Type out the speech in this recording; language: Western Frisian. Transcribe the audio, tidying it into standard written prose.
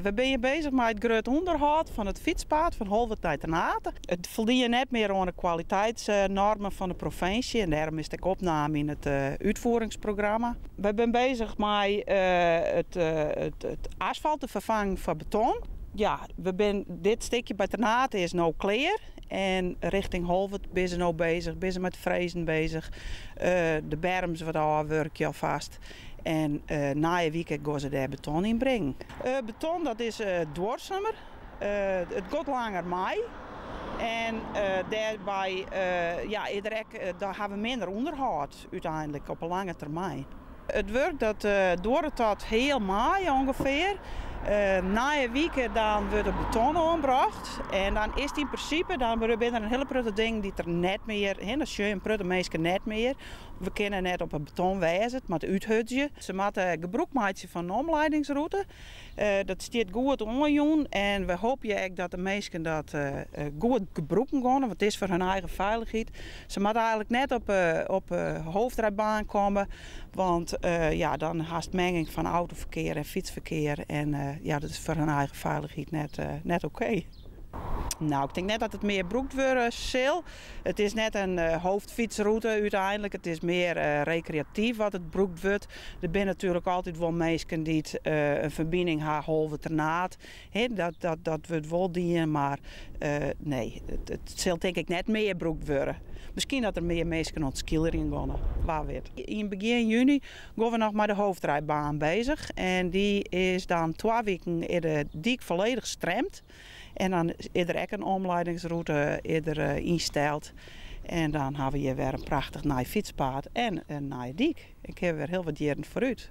We binne beuzich mei it grut ûnderhâld fan it fytspaad fan Holwert nei Ternaard. It foldie net mear oan de kwaliteitsnormen fan de provinsje en dêrom is it ek opnaam yn it útfieringsprogramma. Wy binne beuzich mei it asfalt te ferfangen foar beton. Ja, we bin, dit stikje by Ternaard is no klear en rjochting Holwert binne se no beuzich, binne se mei it frezen beuzich. De berms wat ôfwurkje alfêst. En nije wike gean se dêr beton yn bringen. Beton dat is duorsumer, it giet langer mei. En dêrby ja, is der ek, dan ha we minder ûnderhâld úteinlik op 'e lange termyn. It wurk dat duorret tot heal maaie ûngefear. Nije wike dan wurdt it beton oanbrocht. En dan is it yn prinsipe, dan binne der in hiele protte dingen dy't der net mear, hè, dan sjogge je in protte minsken net mear. We kinne net op it beton wêze, it moat úthurdzje. Se moatte gebrûk meitsje fan in omleidingsrûte. Dat stiet goed oanjûn en we hoopje ek dat de minsken dat goed gebrûken gean, want it is foar hun eigen feilichheid. Se moatte eigenlik net op de hoofdrijbaan komme, want ja, dan hast menging fan autoferkear en fytsferkear en ja, dat is foar hun eigen feilichheid net oké. Nou, ik tink net dat it mear brûkt wurde sil. It is net in hoofdfytsrûte úteinlik. It is mear rekreatyf wat it brûkt wurdt. Der binne natuerlik altyd wol minsken dy't in ferbining ha Holwert-Ternaard. Dat wurdt wol dien, mar nee, it sil tink ik net mear brûkt wurde. Miskien dat der mear minsken oan it skeelerjen gean, wa wit. Yn begjin juny gean we noch mei de hoofdrijbaan beuzich en dy is dan 2 wiken is de dyk folledich stremd. En dan is der ek in omleidingsrûte is der ynsteld. En dan ha we hjir wer in prachtich nij fytspaad en in nije dyk. En kinne we wer hiel wat jierren foarút.